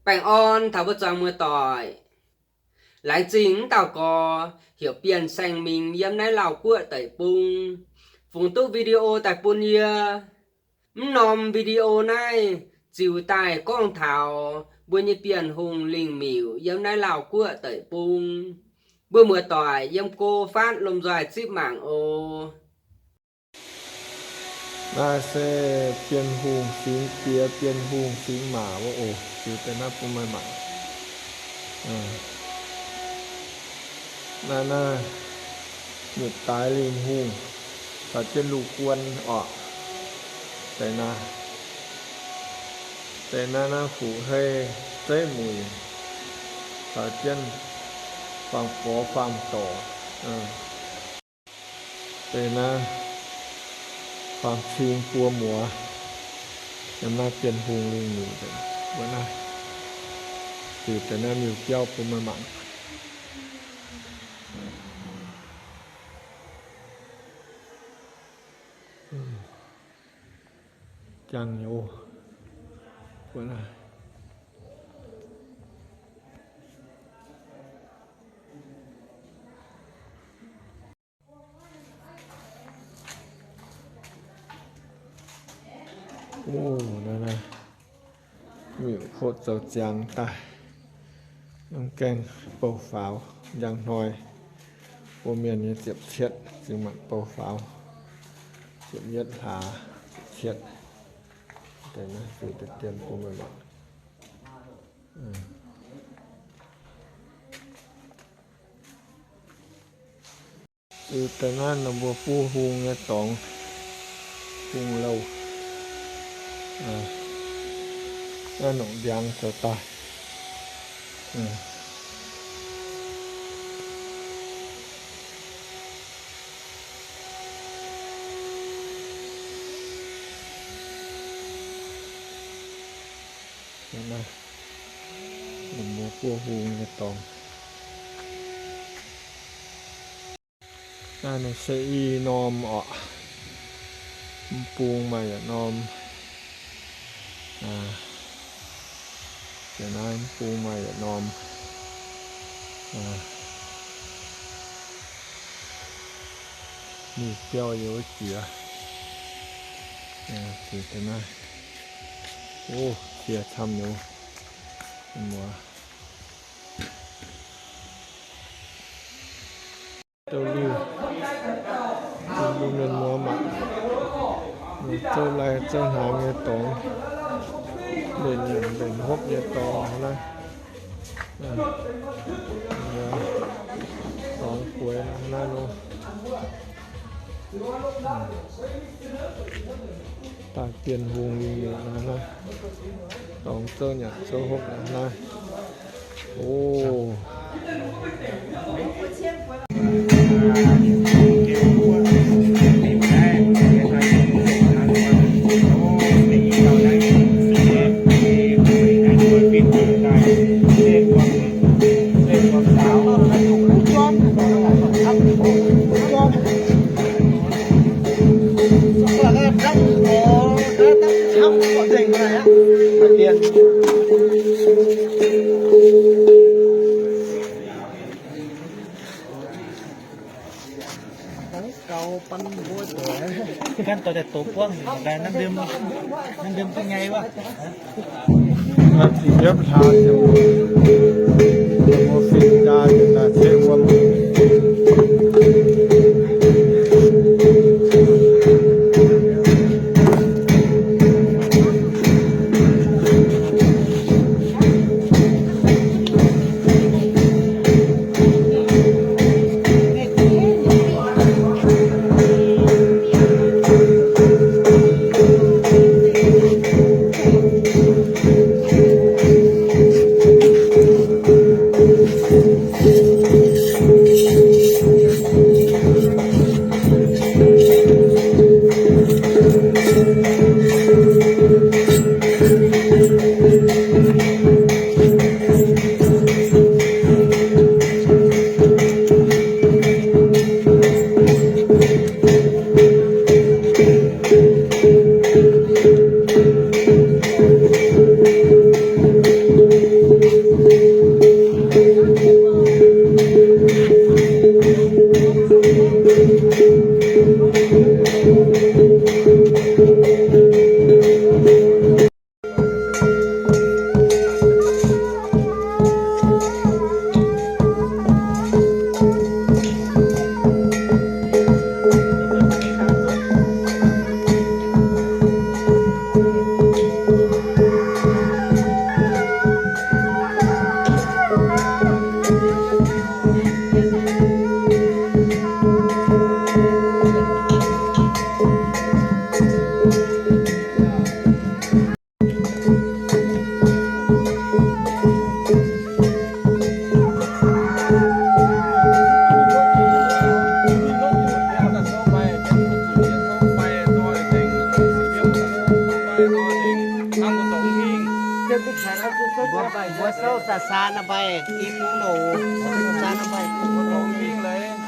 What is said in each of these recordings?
Baengh orn taux mbuo zuangx muoz-doic. Laengz zingh mv dauh gorx heuc Bienh Saeng Mingh yiem naaiv Laauh Guoqv deic-bung fungx duqv video daaih bun yie. Mv norm video naaiv ziux daaih gorngv taux mbuo nyei Bienh Hungh lingh miuc yiem naaiv Laauh Guoqv deic-bung. Mbuo muoz-doic yiem go fatv lomh nzoih zipv mangc oc. Naaiv se Bienh Hungh fingx diex, Bienh Hungh fingx maac wuov oc. Ziux deix naaiv bun meih mangc. Naaiv naaiv, Nyutc Daaix Lingh Hungh caux jienv Luv Guon orqc. Deix naaiv, deix naaiv naaiv Fuqv Hei Zeiv Muic caux jienv Faam-Gorx Faam-Dorc. Deix naaiv Faam-Cing Buo Muoz, yiem naaiv Bienh Hungh lingh miuc wuov naaiv. Ziux deix naaiv miuc-biauv bun meih mangc. Jangx nyei oc. Wuov naaiv. O, naaiv naaiv, miuc-hotv zoux ziangx daaih, mv gaengh bouh faaux. Njang hnoi, bouh mienh nyei ziepc cietv, zingh maanc bouh faaux. Ziepc yietv hlaax, ziepc cietv. Deix naaiv ziux deix dien bun meih mangc. Ziux deix naaiv nor mbuo buov hung nyei dorngx, hung louh. Naaiv nongc ndiangx zoux daaih. Naaiv, mbuo buov hung nyei dorngx. Naaiv se i norm orqc. Mv bung maaih yietc norm. Naaiv mv bung maaih yietc norm. Mingh biauv yie wuov jiex. Naaiv, o, qiex camv nyei. Muoz. Zouv liuh, bun mbuo mienh muoz mangc. Zouv lai zouv hnaangx nyei dorngx, mbenc nyanc mbenc hopv nyei dorngx naaiv. Dorngx bueix naaiv nor. Daaih Bienh Hungh lingh miuc naaiv, dorngx zouv nyanc zouv hopv naaiv. O. Ganh doix daaih douz buangv, naaiv ndiem, naaiv ndiem duqv nyei wuov. Naaiv ziepc yietv hlaax ziouc mbuo fingx jaa ziouc daaih ceqv wuom. Mbuo, mbuo souv za'saa naaiv mbaih i bung loc, za'saa naaiv mbaih i bung loc mingh leiz.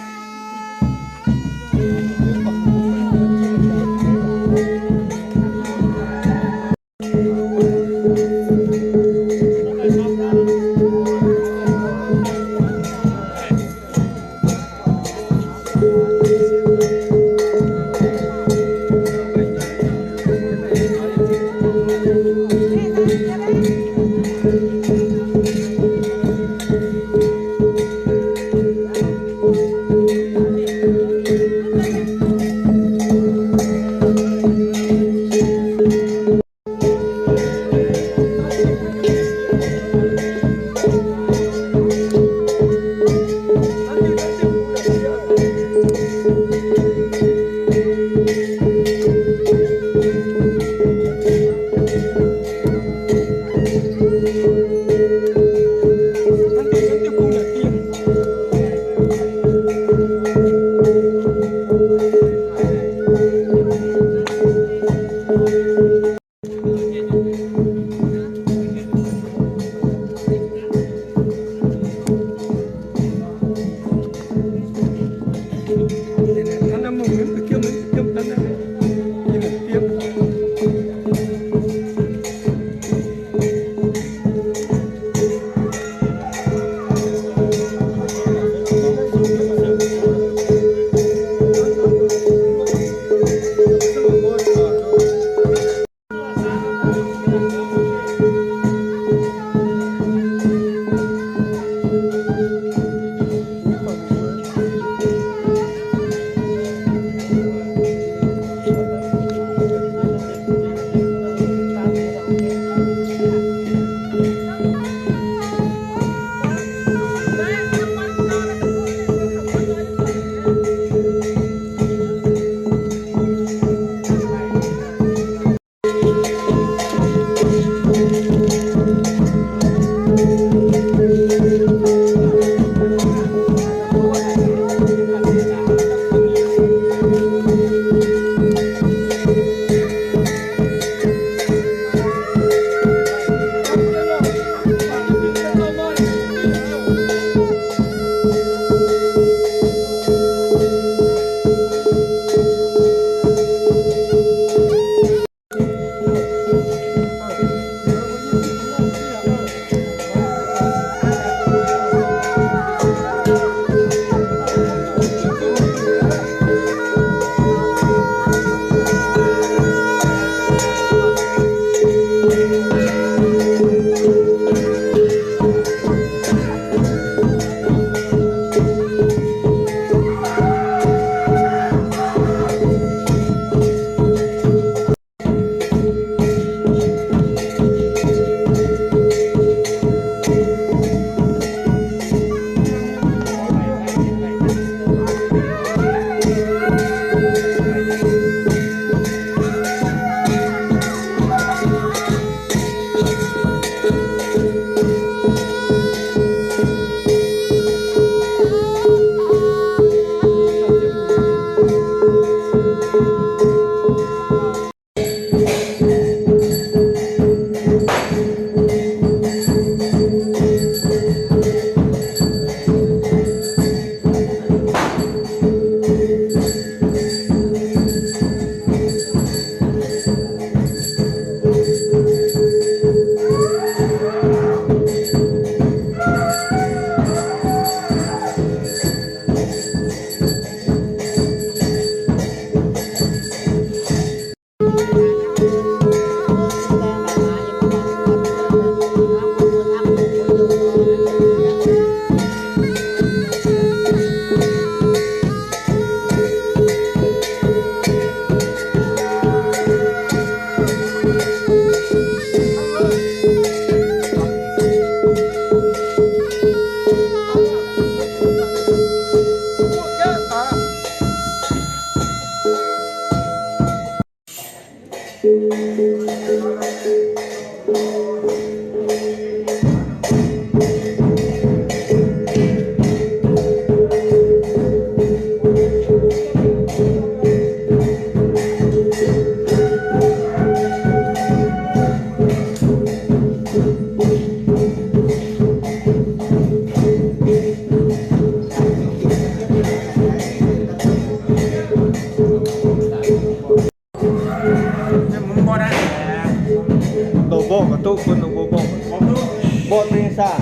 Mborqv duqv nyei saah?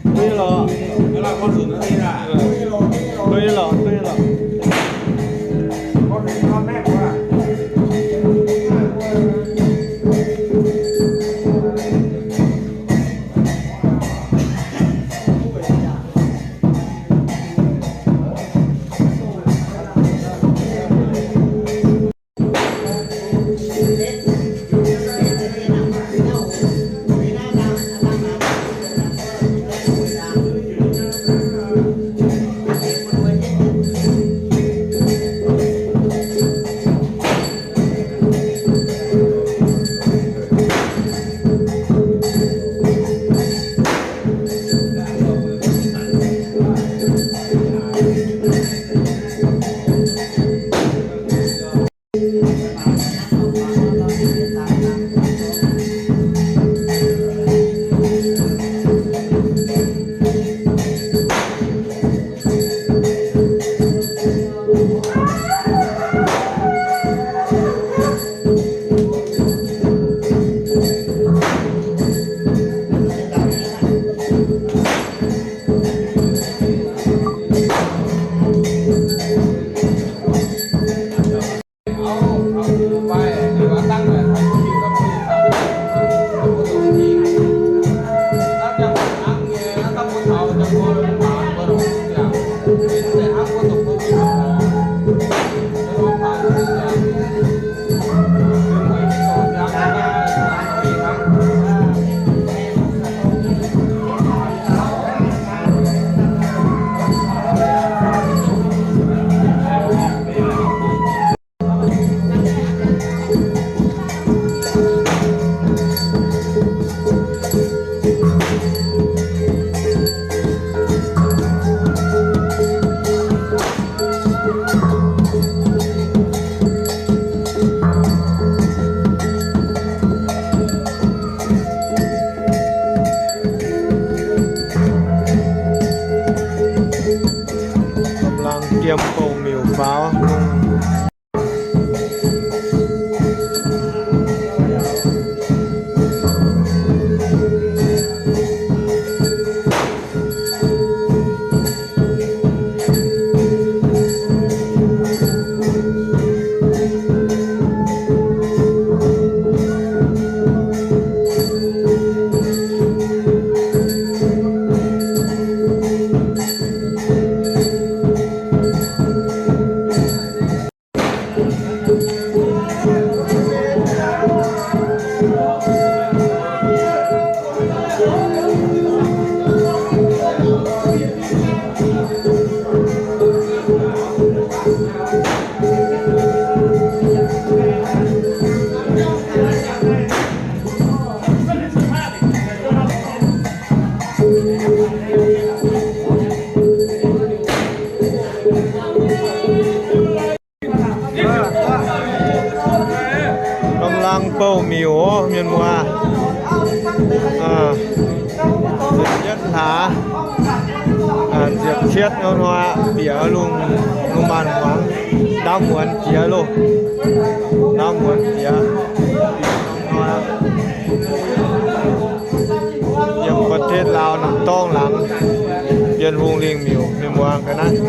Duqv nyei lorqc. Duqv nyei lorqc, duqv nyei lorqc. Gapv laangh jiem bouh miuc faaux lungh. Gapv laangh bouh miuc oc, mienh muoz. Ziepc cietv hlaax, ziepc cietv hnoi, bieqc lungh, lungh maanz hmuangx, ndaamv muonz jiex loh. Ndaamv muonz jiex, bieqc hnoi. Yiem ประเทศลาว Namh Dorngh laangz, Bienh Hungh Lingh Miuc, mienh muoz ga'naaiv.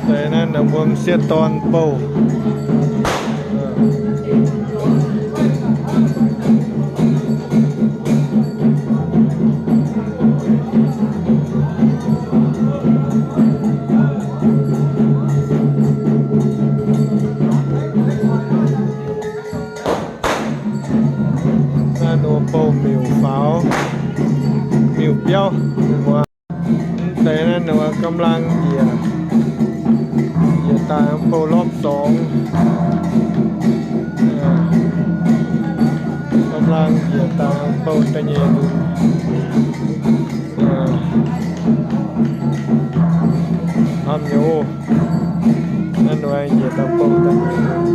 Deix naaiv ninh mbuo m'sieqv dorn bouh. Naaiv ninh mbuo bouh miuc faaux, miuc biauv. Mv deix naaiv ninh mbuo กำลัง njiec, njiec daaih bouh รอบสอง. กำลัง njiec daaih bouh da'nyeic lunx. Hnamv nyei oc. Naaiv ninh mbuo njiec daaih bouh da'nyeic lunx.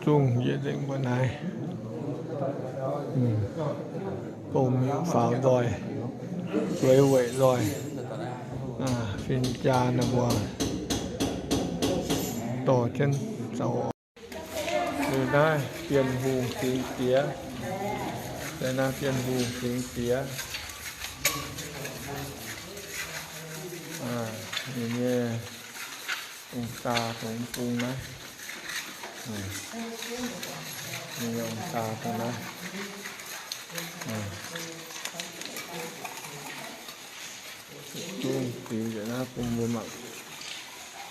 Zungv yietc nzengc mbuo naaiv, bouh miuc faaux nzoih, zueiz weic nzoih, fin-jaa naaiv mbuo dorh jienv zoux. Liuz naaiv Bienh Hungh singx diex, naaiv Bienh Hungh singx diex, ninh nyei ong-saa dongh bung naaiv, ninh nyei ong-saa dongh naaiv. Zungv ziux daaih naaiv bun mbuo mangc.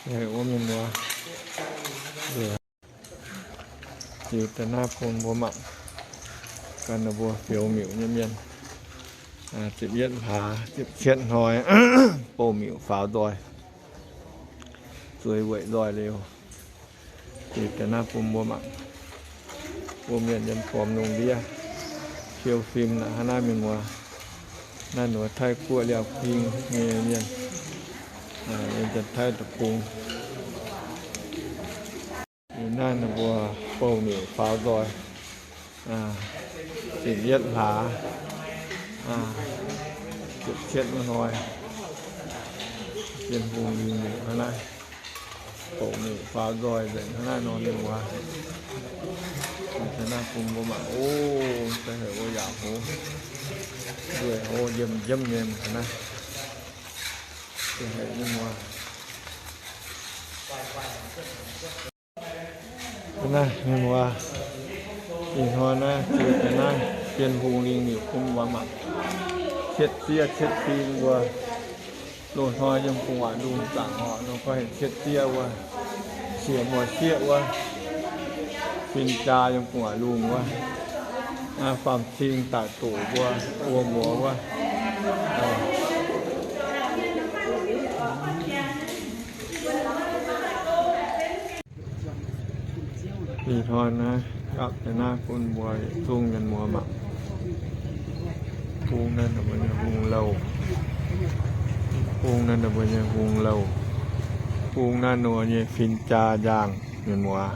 Haiz wuov mienh muoz, ziux daaih naaiv bun mbuo mangc. Ganh ninh mbuo fioux miuc nyei mienh, ziepc yietv hlaax ziepc cietv hnoi, bouh miuc faaux nzoih, zueiz weic nzoih liuz, ziux daaih naaiv bun mbuo mangc. Mbuo mienh yiem gormx lungh ndiev fiou fim naaic hnangv naaiv mienh muoz. Naaiv nor Taiv guoqv Liaauc Ging nyei mienh, yiem Janx-Taiv deic-bung. Naaiv ninh mbuo bouh miuc faaux nzoih, ziepc yietv hlaax, ziepc cietv hnoi, Bienh Hungh lingh miuc hnangv naaiv. Bouh miuc faaux nzoih nzengc hnangv naaiv nor, mienh muoz. Naaiv bun mbuo mangc, o, da'heic o yaac hoz, nzueic hoz, njiemv njiemv nyei hnangv naaiv. Da'heic mienh muoz. Naaiv mienh muoz, ih hnoi naaiv ziux daaih naaiv Bienh Hungh lingh miuc bun mbuo mangc. Cietv zieqv cietv fing mbuo. Loz-hnoi yiem gu'nguaaic lungh zaangc horqc nor gorngv heuc cietv zieqv wuov, sieqv muoz sieqv wuov, fin-jaa yiem gu'nguaaic lungh wuov, faam-cing daaih doqc mbuo, wuom muoz wuov. Ih hnoi naaiv gapv deix naaiv bun mbuo yietc zungv mienh muoz mangc. Bung naaiv ninh mbuo nyei hungh louh. Bung naaiv ninh mbuo nyei hungh louh. Bung naaiv ninh mbuo nyei fin-jaa njaangh mienh muoz.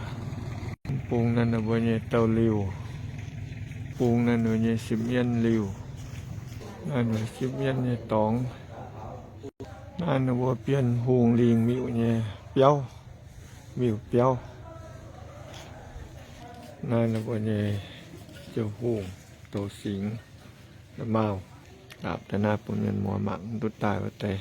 Bung naaiv ninh mbuo nyei douh liuh. Bung naaiv ninh mbuo nyei sipv mienv liuh. Naaiv ninh mbuo sipv mienv nyei dorngx. Naaiv ninh mbuo Bienh Hungh lingh miuc nyei biauv, miuc biauv. Naaiv ninh mbuo nyei ziouv hungh douz singx, maaih aapv deix naaiv bun mienh muoz mangc duqv daaih wuov deix.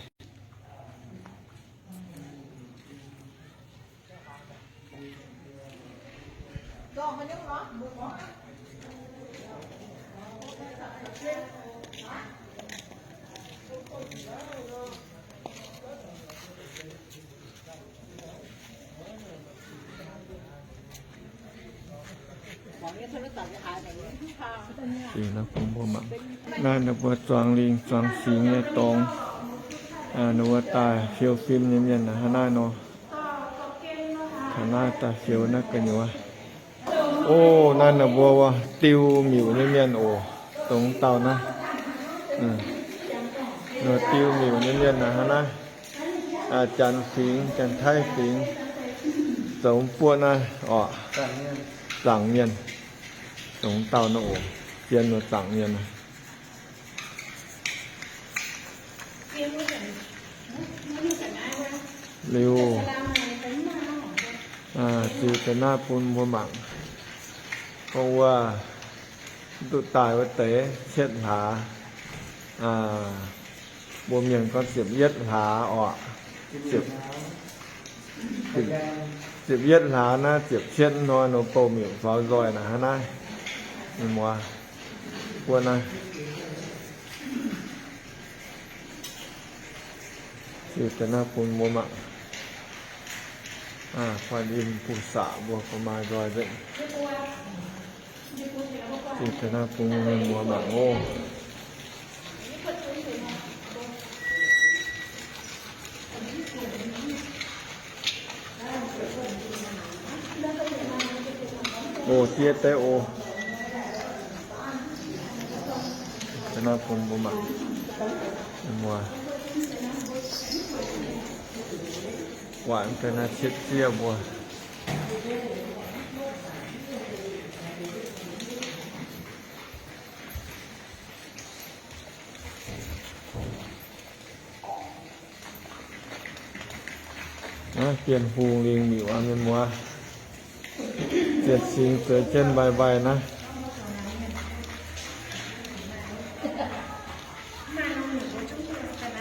Naaiv ninh mbuo zuangx lingh zuangx singx nyei dorngx, ninh mbuo daaih fiou fim nyei mienh hnangv naaiv nor. Taux naaiv daaih fiou naaiv gu'nyuoz. O, naaiv ninh mbuo wuov diu miuc nyei mienh oc, dongh dauh naaiv. Nor diu miuc nyei mienh naaiv hnangv naaiv. Janx fingx, Janx-Taiv fingx, zoux buoqv naaiv oc, zaangc mienh, dongh dauh naaiv oc, zien nor zaangc mienh. Liuz, ziux deix naaiv bun mbuo mangc. Gorngv wuov, duqv daaih wuov deix cietv hlaax, mbuo mienh gorngv ziepc yietv hlaax oc. Ziepc yietv hlaax naaiv ziepc cietv hnoi nor bouh miuc faaux nzoih naaic hnangv naaiv. Mienh muoz, buo naaiv. Ziux daaih naaiv bun mbuo mangc. Kuan Im Pu Saac mbuo gorngv maaih nzoih nzengc. Ziux daaih naaiv bun mbuo mangc oc. O, diev deix oc. Daaih naaiv bun mbuo mangc. Mbuo guaatc daaih naaiv cietv zieqv mbuo. Bienh Hungh Lingh Miuc aqv, mienh muoz. Zietc singx zueiz jienv mbaih mbaih naaiv.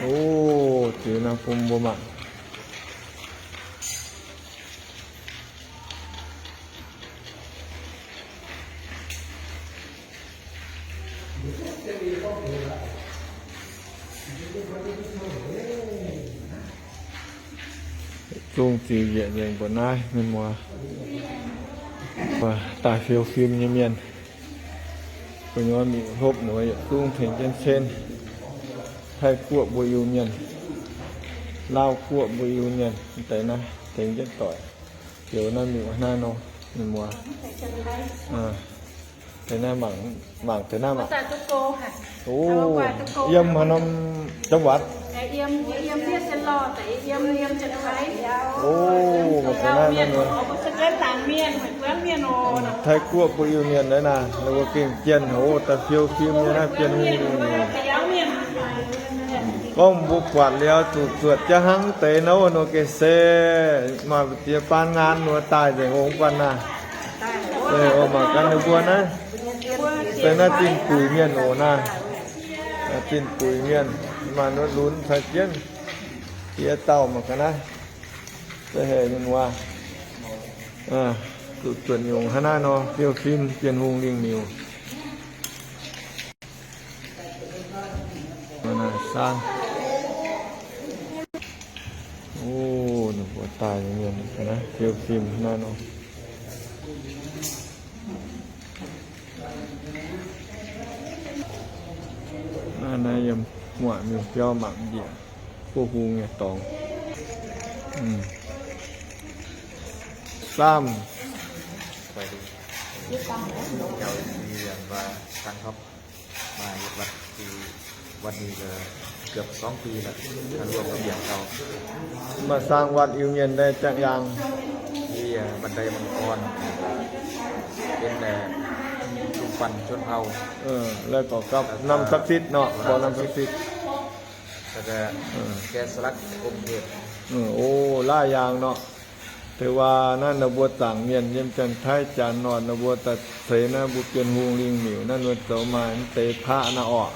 O, ziux naaiv bun mbuo mangc. Zungv ziux njiec nzengc mbuo naaiv mienh muoz. Daaih fiou fim nyei mienh, gu'nyuoz miuc hlopv nor yietc zungv tengx jienv cen. Taiv Guoqv mbuo Iu-Mienh, Laauv Guoqv mbuo Iu-Mienh, deix naaiv tengx jienv doic. Ziux naaiv miuc hnangv naaiv nor, mienh muoz. Deix naaiv mangc, mangc deix naaiv mangc. O, yiem haaix norm จังหวัด? O, mangc deix naaiv nor. Taiv Guoqv mbuo Iu-Mienh naaiv naaic, ninh mbuo gengh jienh, o, daaih fiou fim nyei naaiv Bienh Hungh. Gorngv mbuo buatc liuz zuqc zuotc jaav hnangv deix nor, nor gengh se maaih ziex baan ngaanv nor daaih nzengc ong guanh naaic. Mangc gaax ninh mbuo naaiv, se naaiv zinh buic mienh oc naaiv. Zinh buic mienh, maaih nor lunx caux jienv diex dauh mangc gaax naaiv. Za'heix mienh muoz, zuqc zuotc nyungc hnangv naaiv nor fiou fim Bienh Hungh Lingh Miuc. Naaiv saang. O, ninh mbuo daaih nyei mienh naaiv fiou fim naaiv nor. Naaiv, naaiv yiem muoc mienh biauv mangc njiec buov hung nyei dorngx. Saamv. มาอยู่วัดที่ วัดนี้ก็เกือบสองปีแล้ว ถ้ารวมกับเดี่ยวเก่า Maaih saang วัด Iu-Mienh daaih jangx yaangh. ที่บันไดมังกร เป็นรูปปั้นชนเผ่า แล้วก็ น้ำศักดิ์สิทธิ์เนาะ บ่อน้ำศักดิ์สิทธิ์ แล้วก็แกะสลักองค์เทพ O, laaih yaangh nor. Tengx waac naaiv ninh mbuo zaangc mienh yiem Janx-Taiv Janx orqc, ninh mbuo daaih ceix naaiv mbuo Bienh Hungh Lingh Miuc naaiv ninh mbuo zoux maaih mv deix พระ naaiv orqc.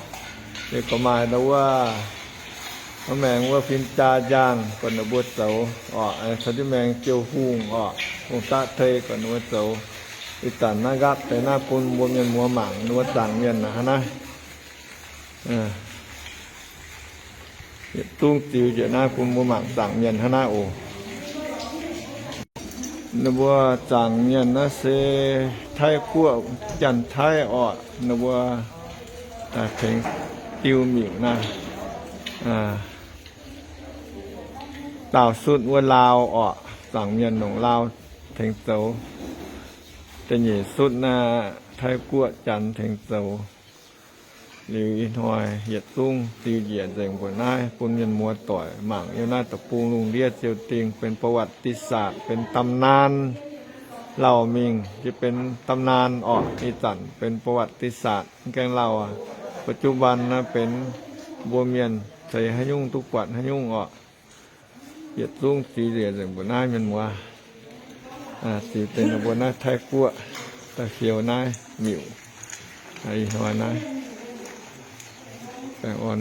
Yie gorngv maaih ndau wuov, mv maengx wuov fin-jaa njaangh gorqv ninh mbuo zoux orqc, caux jienv maengx jiou hungh orqc, hungh daqv tei gorqv ninh mbuo zoux. Ih zanc naaiv nqaapv deix naaiv bun mbuo mienh muoz mangc ninh mbuo zaangc mienh hnangv naaiv. Yietc zungv ziux njiec naaiv bun mbuo mangc zaangc mienh hnangv naaiv oc. Ninh mbuo zaangc mienh naaiv se Taiv Guoqv Janx-Taiv orqc, ninh mbuo tengx diu miuc naaiv. Daauh sutv wuov Laauv orqc, zaangc mienh longc Laauv tengx zoux. Da'nyeic sutv naaiv Taiv Guoqv Janx tengx zoux. Liuz ih hnoi yietc zungv ziux njiec nzengc mbuoqc naaiv bun mienh muoz doic mangc. Yiem naaiv deic-bung lungh ndiev ziouc dingh benx ประวัติศาสตร์ benx ตำนาน lauh mingh, yie benx ตำนาน orqc. Ih zanc benx ประวัติศาสตร์ mv gaengh lauh aqv. ปัจจุบัน naaiv benx mbuo mienh ceix haaix nyungc duqv buatc haaix nyungc orqc. Yietc zungv ziux njiec nzengc mbuoqc naaiv mienh muoz. Ziux deix ninh mbuo naaiv Taiv Guoqv daaih fiou naaiv miuc. Ih hnoi naaiv baengh orn